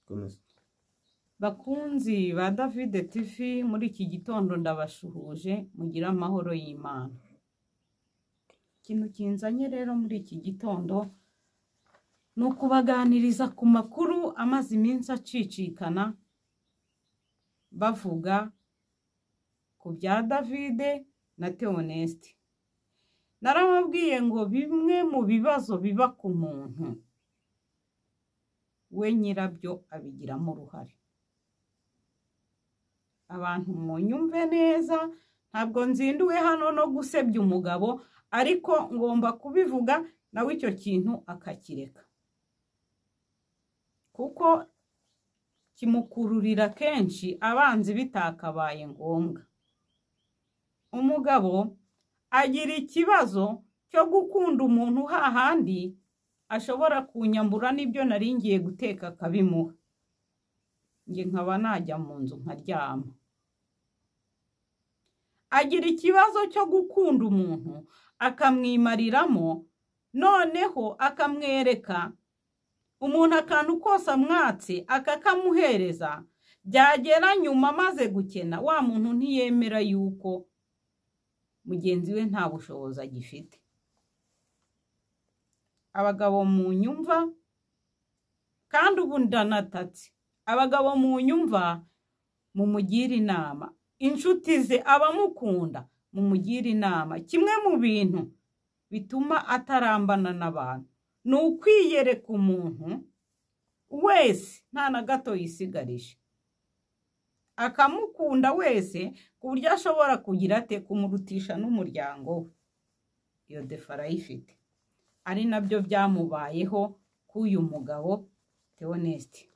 Komeza. Bakunzi ba David TV, muri iki gitondo ndabashuhuje, mugire amahoro y'Imana. Ikintu kinzanye rero muri iki gitondo ni ukubaganiriza ku makuru amaze iminsi acicikana bavuga ku bya David na Theoneste. Narababwiye ngo bimwe mu bibazo biba ku muntu we nyirabyo abigiramo uruhare. Abantu munyumve neza, ntabwo nzinduwe hano no gusebya umugabo, ariko ngomba kubivuga nawe icyo kintu akakireka, kuko kimukururira kenshi abanzi bitakabaye ngombwa. Umugabo agira ikibazo cyo gukunda umuntu hahandi ashobora kunyambura n'ibyo nari ngiye guteka akabimuha, njye nkaba najya mu nzu nkaryama. Agira ikibazo cyo gukunda umuntu akamwimariramo, noneho akamwereka umuntu akantu kose amwatse akakamuhereza, byagera nyuma amaze gukena wa muntu ntiyemera yuko mugenzi we nta bushobozi agifite. Abagabo mu nyumva, kandi ubu ndanatatse, abagabo mu nyumva mumugire inama, inshuti ze abamukunda mumugire inama. Kimwe mu bintu bituma atarambana n'abantu ni ukwiyereka umuntu wese nta na gato yisigarije, akamukunda wese ku buryo ashobora kugira ate kumurutisha n'umuryango we. Iyo defo arayifite, ari nabyo byamubayeho k'uyu mugabo Theoneste.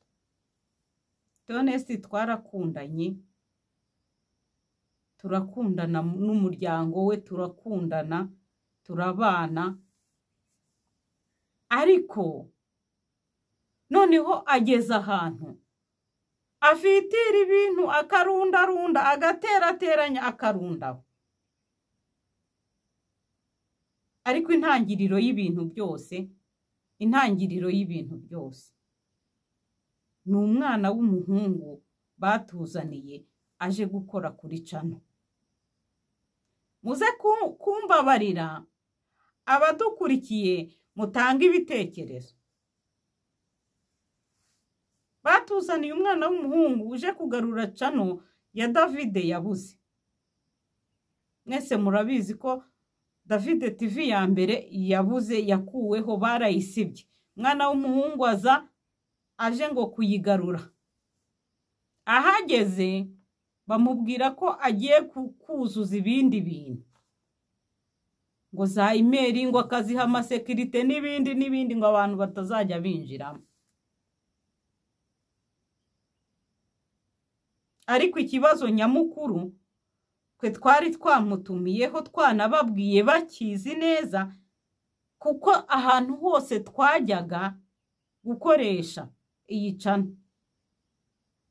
Theoneste twarakundanye, turakundana n'umuryango we, turakundana, turabana, ariko noneho ageze ahantu afitira ibintu akarundarunda, agaterateranya, akarundaho. Ariko intangiriro y'ibintu byose, intangiriro y'ibintu byose ni umwana w'umuhungu batuzaniye aje gukora kuri cano. Muze kumbabarira abadukurikiye mutange ibitekerezo. Batuzaniye umwana w'umuhungu uje kugarura cano ya David yabuze. Mwese murabizi ko David TV ya mbere yabuze, yakuweho, barayisibye. Umwana w'umuhungu aza aje ngo kuyigarura. Ahageze bamubwira ko agiye kuzuza ibindi bintu, ngo za imeri, ngo akaziha amasekirite n'ibindi n'ibindi, ngo abantu batazajya binjiramo. Ariko ikibazo nyamukuru twe twari twamutumiyeho, twanababwiye bakizi neza, kuko ahantu hose twajyaga gukoresha iyi cano,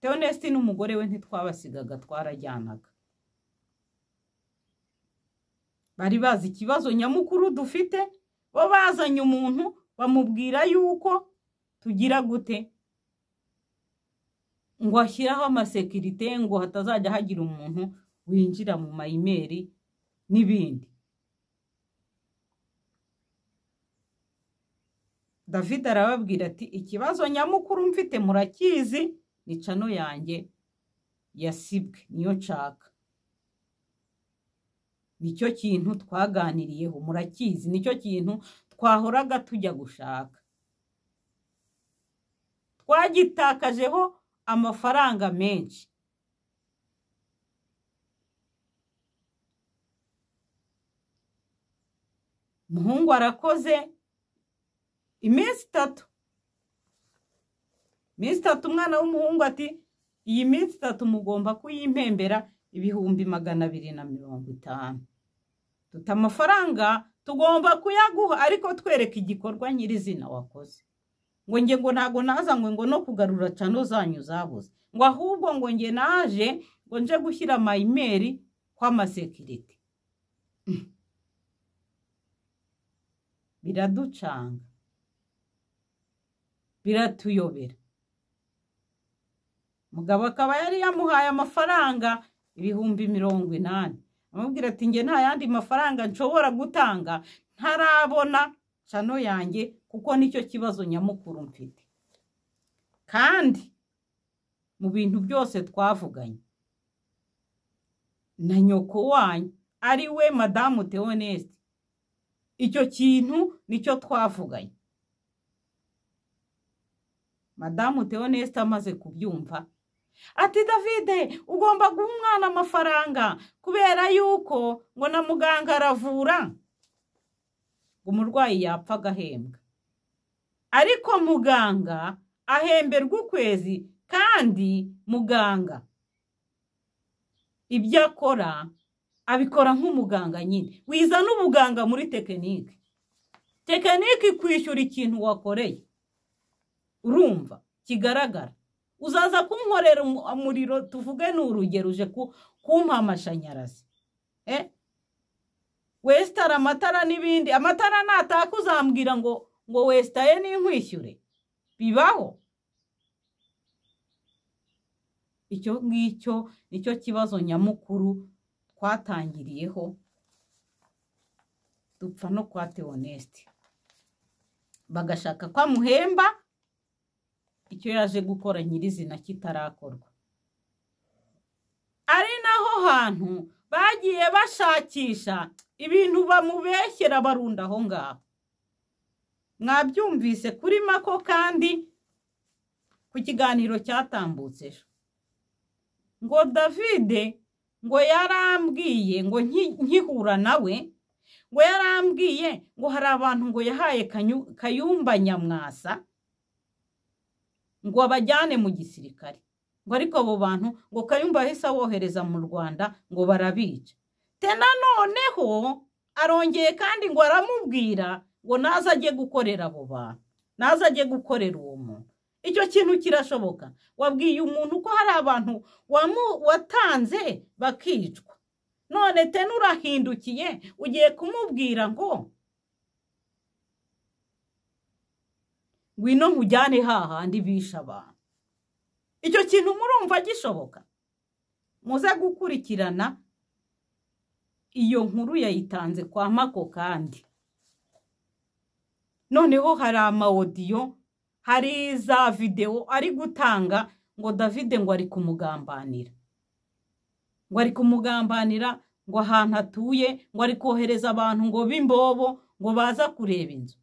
Theoneste n'umugore we ntitwabasigaga, twarajyanaga. Bari bazi ikibazo nyamukuru dufite, bo bazanye umuntu bamubwira yuko tugira gute, ngo ashyiraho amasekirite, ngo hatazajya hagira umuntu winjira mu mayimeri n'ibindi. David arababwira ati ikibazo nyamukuru mfite murakizi, ni cano yanjye yasibwe, niyo nshaka, nicyo kintu twaganiriyeho, murakizi, nicyo kintu twahoraga tujya gushaka, twagitakajeho amafaranga menshi. Umuhungu arakoze iminsi itatu, iminsi itatu umwana w'umuhungu ati iyi minsi itatu mugomba kuyimpembera 250,000. Tuta amafaranga tugomba kuyaguha, ariko twereka igikorwa nyirizina wakoze. Ngo nge ngo ntago naza ngo no kugarura cano zanyu zabuze, ngo ahubwo ngo nge naje ngo nje gushyira amayimeri kw'amasekirite. Biraducanga, biratuyobera. Mugabo akaba yari yamuhaye amafaranga 80,000, amubwira ati nge nta yandi mafaranga nshobora gutanga ntarabona channel yanjye, kuko nicyo kibazo nyamukuru mfite. Kandi mu bintu byose twavuganye na nyoko wanyu ari we Madamu Theoneste, icyo kintu nicyo twavuganye. Madamu Theoneste amaze kubyumva ati Davide ugomba guha umwana amafaranga kubera yuko ngo na muganga aravura, umurwayi yapfa agahembwa, ariko muganga ahemberwa ukwezi, kandi muganga ibyo akora abikora nk'umuganga nyine. Wiza n'ubuganga muri tekinike, tekinike kwishyura ikintu wakoreye, urumva kigaragara. Uzaza kunkorera umuriro, tuvuge ni urugero, uje kumpa amashanyarazi, wesitara amatara n'ibindi, amatara nataka uzambwira ngo wesitaye n'inkwishyure, bibaho. Icyo ngicyo nicyo kibazo nyamukuru twatangiriyeho dupfa no kwa Theoneste, bagashaka ko amuhemba icyo yaje gukora nyirizina kitarakorwa. Ari naho hantu bagiye bashakisha ibintu bamubeshyera barunda aho ngaho. Mwabyumvise kuri Mako kandi ku kiganiro cyatambutse ejo, ngo Davide ngo yarambwiye ngo nkihura nawe, ngo yarambwiye ngo hari abantu ngo yahaye Kayumba Nyamwasa ngo abajyane mu gisirikare, ngo ariko abo bantu ngo Kayumba yahise abohereza mu Rwanda ngo barabica. Tena noneho arongeye kandi ngo aramubwira ngo naza ajye gukorera abo bantu, naza ajye gukorera uwo muntu. Icyo kintu kirashoboka. Wabwiye umuntu ko hari abantu watanze bakicwa, none tena urahindukiye ugiye kumubwira ngo ngwino nkujyane hahandi bisha abantu. Icyo kintu murumva gishoboka? Muze gukurikirana iyo nkuru yayitanze kwa Mako. Kandi noneho hari amawodiyo, hari za video ari gutanga ngo Davide ngo ari kumugambanira, ngo ari kumugambanira ngo ahantu atuye, ngo ari kohereza abantu ngo b'imbobo ngo baza kureba inzu.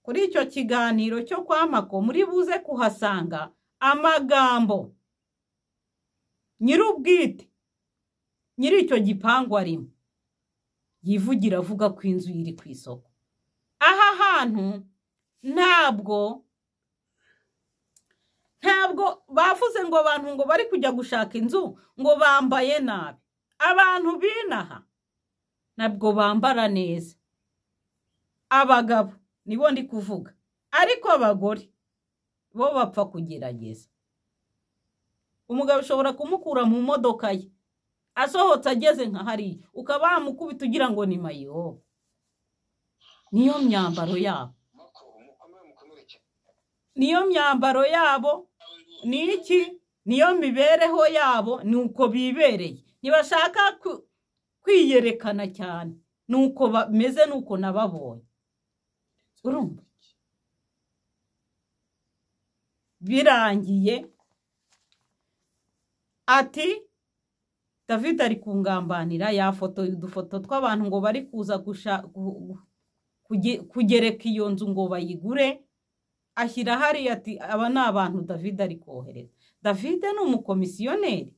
Kuri icyo kiganiro cyo kwa Mako muri buze kuhasanga amagambo nyir'ubwite nyiri icyo gipangu arimo yivugira avuga ko inzu iri ku isoko. Aha hantu ntabwo bavuze ngo abantu ngo bari kujya gushaka inzu ngo bambaye nabi. Abantu binaha ntabwo bambara neza, abagabo nibo ndi kuvuga, ariko abagore bo bapfa kugerageza. Umugabo ushobora kumukura mu modoka ye asohotse ageze nka hariya, ukaba wamukubita ugira ngo ni mayibobo. Niyo myambaro yabo, niyo myambaro yabo, ni iki? Niyo mibereho yabo, ni uko bibereye. Ntibashaka kwiyerekana cyane, nuko bameze, nuko nababonye. Urumva birangiye ati David ari kungambanira, yafotoye udufoto tw'abantu ngo bari kuza kugereka iyo nzu ngo bayigure, ashyira hariya ati aba ni abantu David ari kohereza. David ni umukomisiyoneri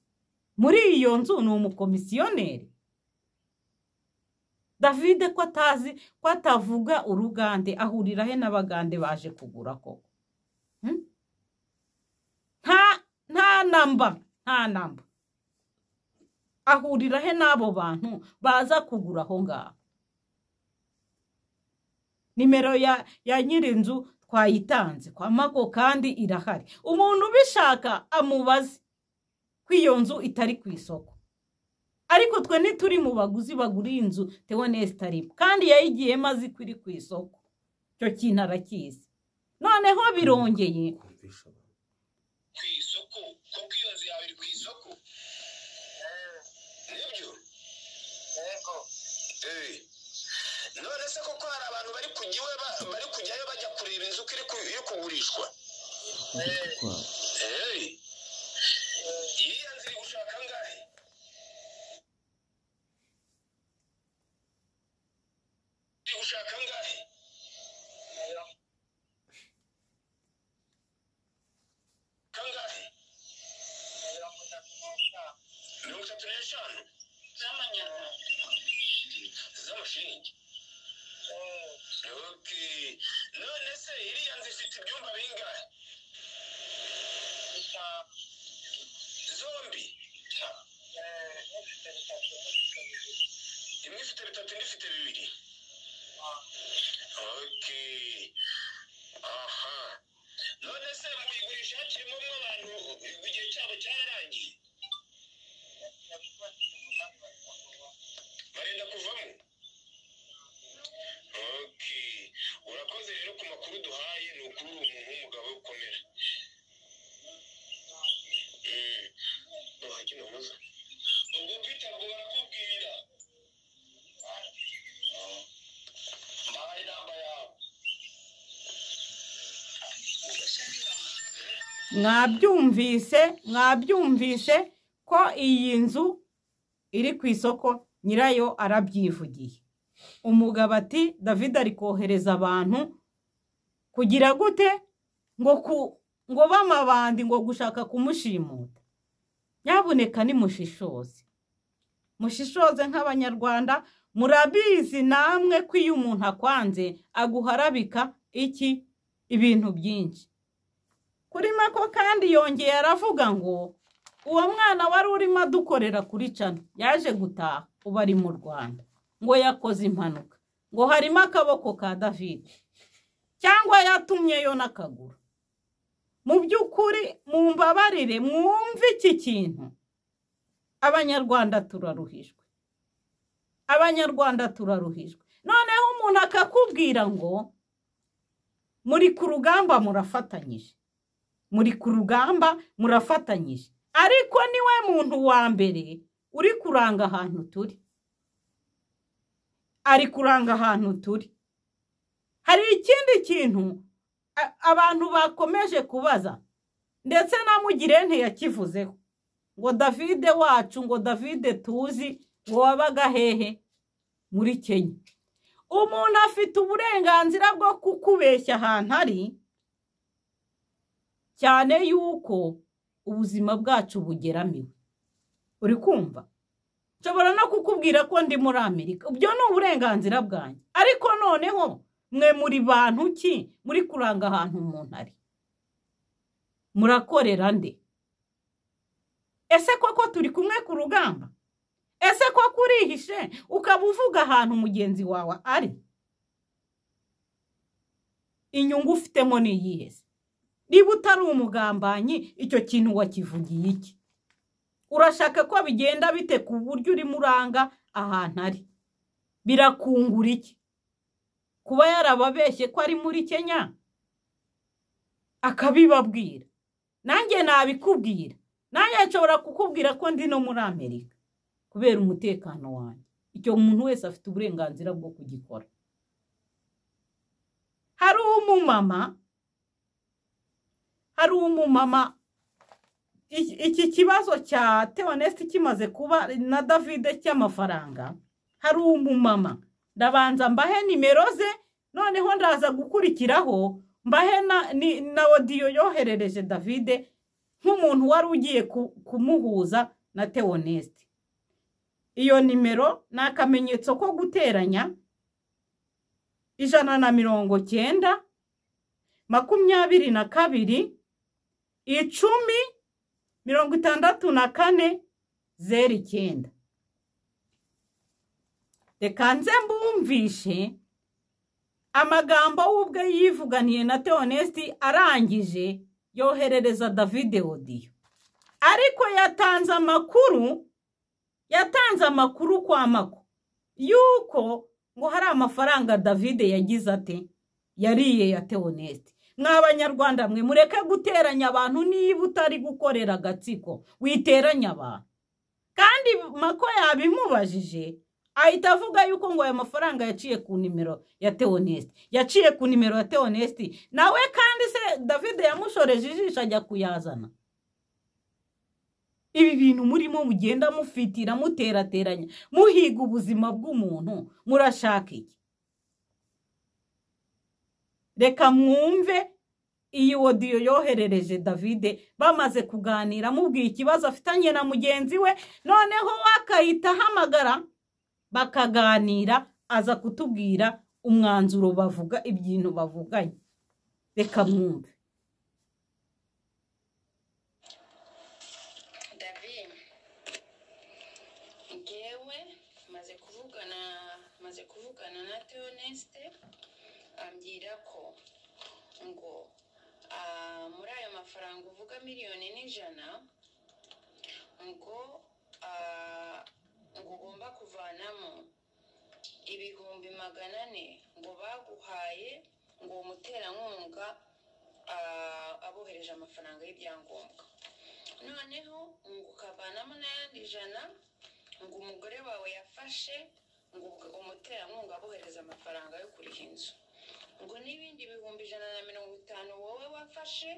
muri iyo nzu, ni umukomisiyoneri. David ko atazi, ko atavuga urugande, ahurira he n'abagande baje kugura koko? Nta namba, nta namba. Ahurira he n'abo bantu baza kugura aho ngaho? Nimero ya nyirinzu twayitanze kwa Mako kandi irahari. Umuntu ubishaka amubaze ko iyo nzu itari ku isoko, ariko twe ntituri mu baguzi bagura inzu Theoneste arimo, kandi yayigiyemo azi ko iri ku isoko. Icyo kintu arakizi. Noneho birongeye ku isoko. Yego. None se koko hari abantu bari kujya bari kujyayo bajya kureba inzu iri kugurishwa? Iriya nzu iri gushaka angahe? Iri gushaka angahe? Kangahe? 35 z'amashiringi. Okay. None se iriya nzu ifite ibyumba bingahe? Zombi. Imwe ifite 3 indi ifite 2. Okay. Aha. None se muyigurisha hakirimo abantu igihe cyabo cyararangiye? Barenda kuvamo. Okay. Urakoze rero ku makuru duhaye, ni ukuri umuntu w'umugabo ukomera. Ubwo Peter ngo barakubwira. Mbahaye inamba yawe. Mwabyumvise ko iyi nzu iri ku isoko nyirayo arabyivugiye. Umugabo ati David ari kohereza abantu kugira gute ngo bamabandi ngo gushaka kumushimuta. Nyabuneka ni mushishoze. Mushishoze nk'abanyarwanda, murabizi namwe ko iyo umuntu akwanze aguharabika iki ibintu byinshi. Kuri Mako kandi yongeye aravuga ngo uwo mwana wari urimo adukorera kuri cano yaje gutaha ubu ari mu Rwanda, ngo yakoze impanuka, ngo harimo akaboko ka David cyangwa yatumyeyo n'akaguru. Mu by'ukuri mumbabarire mwumve iki kintu, Abanyarwanda turaruhijwe. Abanyarwanda turaruhijwe. Noneho umuntu akakubwira ngo muri ku rugamba murafatanyije. Muri ku rugamba murafatanyije. Ariko niwe muntu wa mbere uri kuranga ahantu turi. Ari kuranga ahantu turi. Hari ikindi kintu abantu bakomeje kubaza, ndetse na Mugirente yakivuzeho, ngo David wacu, ngo David tuzi, ngo wabaga hehe? Muri Kenya. Umuntu afite uburenganzira bwo kukubeshya ahantu ari, cyane yuko ubuzima bwacu bugeramiwe. Uri kumva? Nshobora no kukubwira ko ndi muri Amerika, ibyo ni uburenganzira bwanjye. Ariko noneho mwe muri bantu ki muri kuranga ahantu umuntu ari? Murakorera nde? Ese koko turi kumwe ku rugamba? Ese koko urihishe ukaba uvuga ahantu mugenzi wawe ari? Inyungu ufitemo ni iyihe? Niba utari umugambanyi, icyo kintu wakivugiye iki? Urashaka ko bigenda bite ku buryo urimo uranga ahantu ari? Birakungura iki? Kuba yarababeshye ko ari muri Kenya akabibabwira, nanjye nabikubwira, nanjye nshobora kukubwira ko ndi no muri Amerika kubera umutekano wanjye. Icyo umuntu wese afite uburenganzira bwo kugikora. Hari umumama iki kibazo cya Theoneste kimaze kuba na David cy'amafaranga, hari umumama ndabanza mbahe nimero ze, noneho ndaza gukurikiraho mbahe na audio yoherereje David nk'umuntu wari ugiye kumuhuza na Theoneste. Iyo nimero ni akamenyetso ko guteranya 190 22 10 64 09. Reka nze mbumvishe amagambo ubwe yivuganiye na Theoneste arangije yoherereza David audio. Ariko yatanze amakuru kwa Mako yuko ngo hari amafaranga David yagize ate yariye ya Theoneste. Mwa Banyarwanda mwe mureke guteranya abantu, niba utari gukorera agatsiko witeranya abantu. Kandi Mako yabimubajije Ahita avuga yuko ngo aya mafaranga yaciye ku nimero ya Theoneste, yaciye ku nimero ya Theoneste nawe. Kandi se David yamushoreje ijisho ajya kuyazana. Ibi bintu murimo mugenda mufitira, muterateranya, muhiga ubuzima bw'umuntu, murashaka iki? Reka mwumve iyi audio yoherereje David bamaze kuganira, mubwiye ikibazo afitanye na mugenzi we, noneho akahita ahamagara bakaganira, aza kutubwira umwanzuro bavuga, ibintu bavuganye. Reka mwumve. David, ngewe maze kuvugana na Theoneste, ambwira ko ngo muri ayo mafaranga uvuga 1,100,000 ngo ngo ugomba kuvanamo 400,000 ngo baguhaye, ngo umuterankunga abohereje amafaranga y'ibyangombwa, noneho ngo ukavanamo n'ayandi 100 ngo umugore wawe yafashe, ngo umuterankunga abohereza amafaranga yo kuriha inzu, ngo n'ibindi 150,000 wowe wafashe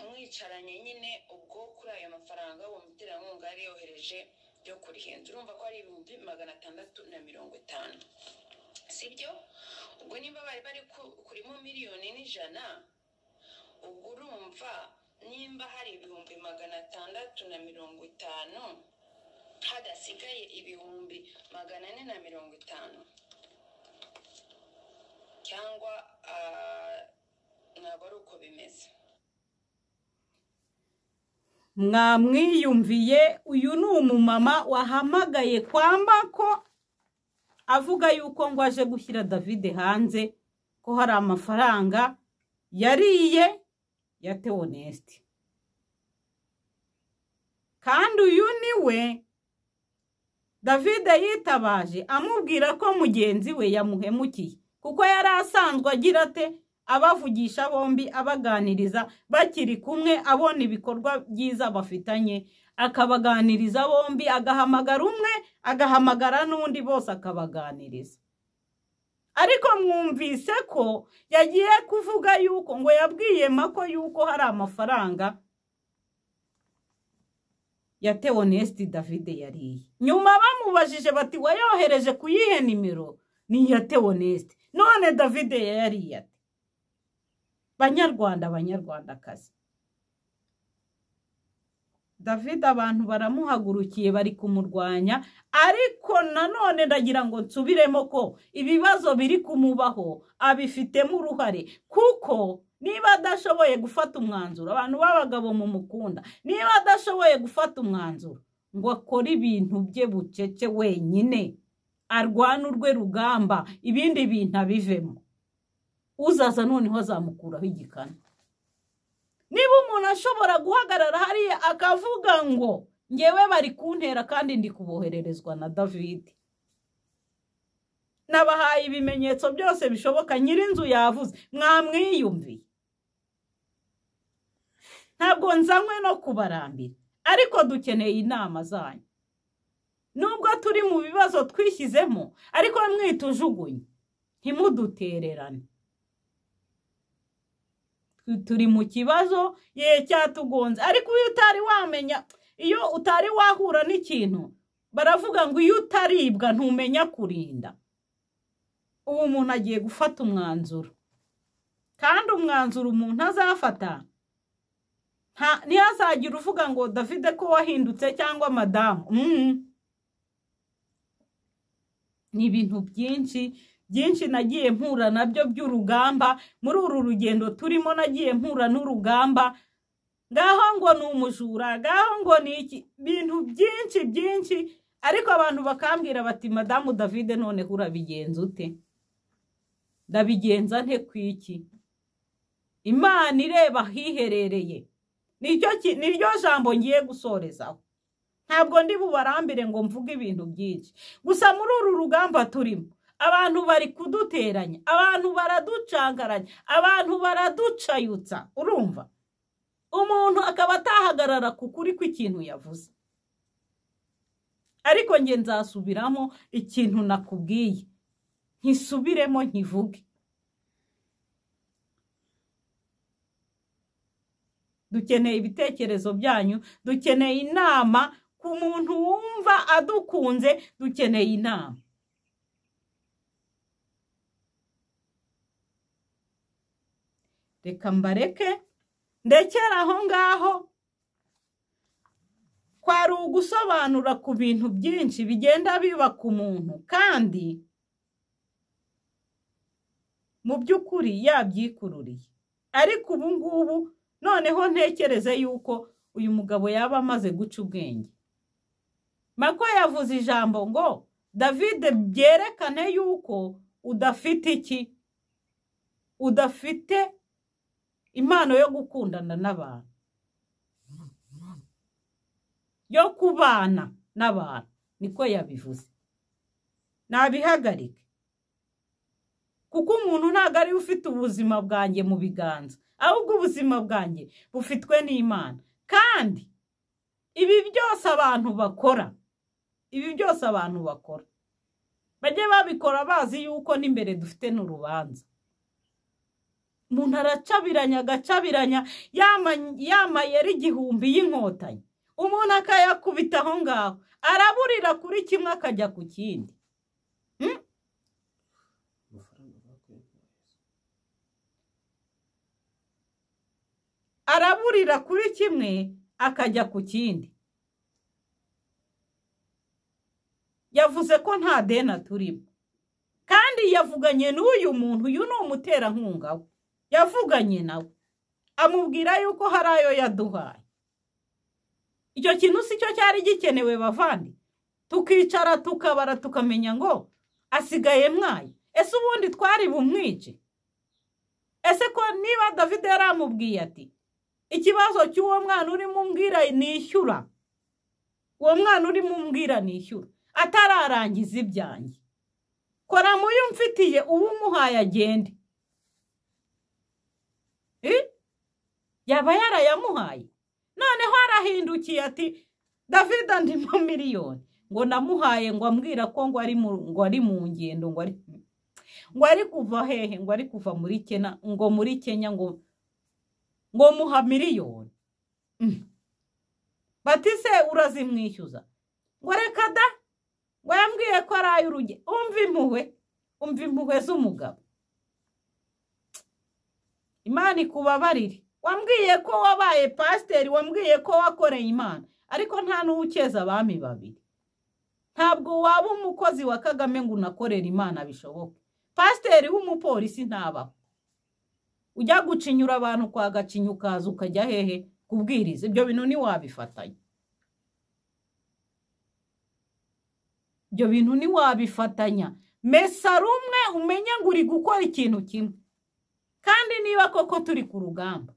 mwicaranye nyine. Ubwo kuri ayo mafaranga uwo muterankunga yari yohereje yo kuriha inzu, urumva ko ari 650,000, sibyo? Ubwo nimba bari bari kurimo 1,100,000, ubwo urumva nimba hari 650,000 hadasigaye 450,000, cyangwa ntabwo ari uko bimeze? Mwamwiyumviye, uyu ni umumama wahamagaye kwamba ko avuga yuko ngo aje gushyira David hanze, ko hari amafaranga yariye ya Theoneste. Kandi uyu ni we David yitabaje amubwira ko mugenzi we yamuhemukiye, kuko yari asanzwe agira ate, abavugisha bombi, abaganiriza bakiri kumwe, abona ibikorwa byiza bafitanye, akabaganiriza bombi, agahamagara umwe, agahamagara n'undi, bose akabaganiriza. Ariko mwumvise ko yagiye kuvuga yuko ngo yabwiye Mako yuko hari amafaranga ya Theoneste David yariye. Nyuma bamubajije bati wayohereje kuyihe nimero? Ni iya Theoneste. None David yariye ate? Banyarwanda, banyarwandakazi, David abantu baramuhagurukiye, bari kumurwanya. Ariko nanone ndagira ngo nsubiremo ko ibibazo biri kumubaho abifitemo uruhare, kuko niba adashoboye gufata umwanzuro, abantu b'abagabo mumukunda, niba adashoboye gufata umwanzuro ngo akore ibintu bye bucece wenyine, arwane urwe rugamba, ibindi bintu abivemo, uzaza noneho azamukuraho igikanu. Niba umuntu ashobora guhagarara hariya akavuga ngo ngewe bari kuntera kandi ndi kubohererezwa na David, nabahaye ibimenyetso byose bishoboka, nyirinzu yavuze, mwamwiyumviye. Ntabwo nzanywe no kubarambira, ariko dukeneye inama zanyu. Nubwo turi mu bibazo twishyizemo, ariko mwitujugunye, ntimudutererane. Turi mu kibazo ye cyatugonze, ariko iyo utari wamenya, iyo utari wahura n'ikintu, baravuga ngo iyo utaribwa ntumenya kurinda. Ubu umuntu agiye gufata umwanzuro, kandi umwanzuro umuntu azafata ntihazagira uvuga ngo David ko wahindutse cyangwa madamu. Ni ibintu byinshi byinshi nagiye mpura nabyo by'urugamba muri uru rugendo turimo, nagiye mpura n'urugamba, ngaho ngo ni umujura, ngaho ngo ni iki, bintu byinshi byinshi. Ariko abantu bakambwira bati madamu David none urabigenza ute? Ndabigenza nte kwiki? Imana ireba hiherereye. Niryo jambo ngiye gusorezaho. Ntabwo ndi bubarambire ngo mvuge ibintu byinshi. Gusa muri uru rugamba turimo, abantu bari kuduteranya, abantu baraducangaranya, abantu baraducayutsa, urumva? Umuntu akaba atahagarara ku kuri kw'ikintu yavuze. Ariko nge nzasubiramo ikintu nakubwiye, nkisubiremo nkivuge. Dukeneye ibitekerezo byanyu, dukeneye inama ku muntu wumva adukunze, dukeneye inama. Reka mbareke ndekera aho ngaho. Kwari ugusobanura ku bintu byinshi bigenda biba ku muntu, kandi mu by'ukuri yabyikururiye. Ariko ubu ngubu noneho ntekereze yuko uyu mugabo yaba amaze guca ubwenge. Mako yavuze ijambo ngo David byerekane yuko udafite iki, udafite impano yo gukundana n'abantu, yo kubana n'abantu, niko yabivuze. Nabihagarike, kuko umuntu ntabwo ari ufite ubuzima bwanjye mu biganza, ahubwo ubuzima bwanjye bufitwe n'Imana. Kandi ibi byose abantu bakora, ibi byose abantu bakora bajye babikora bazi yuko n'imbere dufite n'urubanza. Umuntu aracabiranya agacabiranya yamayeri 1000 y'inkotanyi, umuntu akayakubita aho ngaho, araburira kuri kimwe akajya ku kindi. Araburira kuri kimwe akajya ku kindi. Yavuze ko nta deni turimo, kandi yavuganye n'uyu muntu, uyu ni umuterankunga we, yavuganye nawe amubwira yuko hari ayo yaduhaye. Icyo kintu si cyo cyari gikenewe bavandi, tukicara tukabara tukamenya ngo asigaye mwaye. Ese ubundi twari bumwice? Ese ko niba David yaramubwiye ati ikibazo cy'uwo mwana urimo umbwira nishyura, uwo mwana urimo umbwira nishyura atararangiza ibyanjye, kora muyo mfitiye ubu umuhaye agende, yaba yarayamuhaye. Noneho arahindukiye ati David andimo miliyoni ngo namuhaye, ngo ambwira ko ngo ari mu ngendo, ngo ari kuva hehe, ngo ari kuva muri Kenya, ngo muri Kenya ngo muha miliyoni. Bati se urazimwishyuza? Ngo reka da, ngo yambwiye ko ari ay'uruge. Umva impuhwe, umva impuhwe z'umugabo. Imana ikubabarire. Wambwiye ko wabaye pasiteri, wambwiye ko wakoreye Imana, ariko nta n'uwukeza abami babiri. Ntabwo waba umukozi wa Kagame ngo unakorere Imana bishoboke. Pasiteri w'umupolisi ntabaho. Ujya gucinyura abantu kwa gacinya ukaza ukajya hehe kubwiriza, ibyo bintu ntiwabifatanya. Ibyo bintu ntiwabifatanya. Mesa rumwe umenye ngo uri gukora ikintu kimwe. Kandi niba koko turi ku rugamba,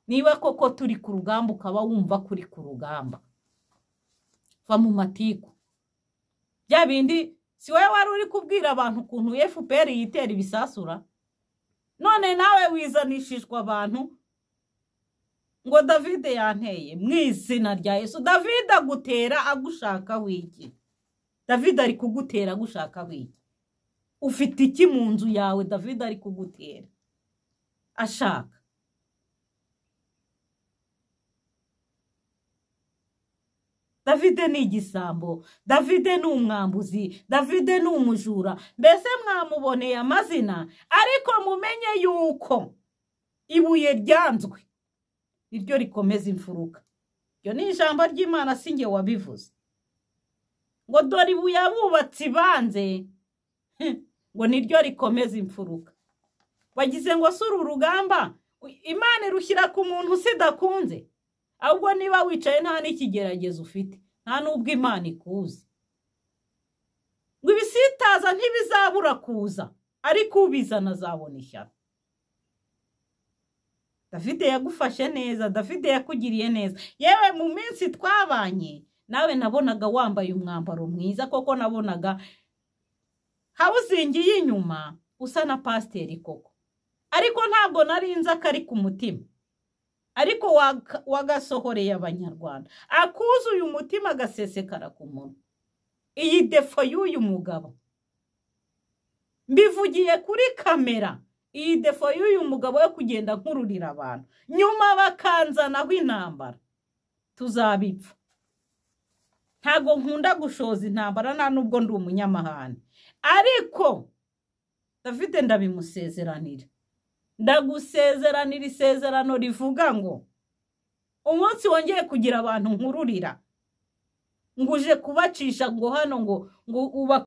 niba koko turi ku rugamba ukaba wumva kuri ku rugamba, va mu matiku. Bya bindi si wowe wari uri kubwira abantu ukuntu FPR yitera ibisasura, none nawe wizanishishwa abantu ngo David yanteye mu izina rya Yesu. David agutera agushaka wiki? David ari kugutera agushaka wiki? Ufite iki mu nzu yawe David ari kugutera ashaka? David ni igisambo, David ni umwambuzi, David ni umujura. Mbese mwamuboneye amazina, ariko mumenye yuko ibuye ryanzwe niryo rikomeza imfuruka. Iryo ni ijambo ry'Imana, si njye wabivuze. Ngo dore ibuye abubatsi banze ngo niryo rikomeza imfuruka. Wagize ngo si uru rugamba Imana irushyira ku muntu sidakunze, ahubwo niba wicaye nta n'ikigeragezo ufite, nta n'ubwo Imana ikuzi. Ngo ibisitaza ntibizabura kuza, ariko ubizana azabona ishyano. David yagufashe neza, David yakugiriye neza. Yewe mu minsi twabanye nawe nabonaga wambaye umwambaro mwiza, koko nabonaga hawuzingiye inyuma usa na pasiteri koko, ariko ntabwo nari nzi akari ku mutima. Ariko wagasohoreye abanyarwanda, akuzuye umutima agasesekara ku munwa. Iyi defo y'uyu mugabo mbivugiye kuri kamera, iyi defo y'uyu mugabo yo kugenda nkururira abantu nyuma bakanzanaho intambara, tuzabipfa. Ntago nkunda gushoza intambara, nta nubwo ndi umunyamahane, ariko David ndabimusezeranira, ndagusezeranira isezerano rivuga ngo umunsi wongeye kugira abantu nkururira, nguje kubacisha ngo hano ngo uba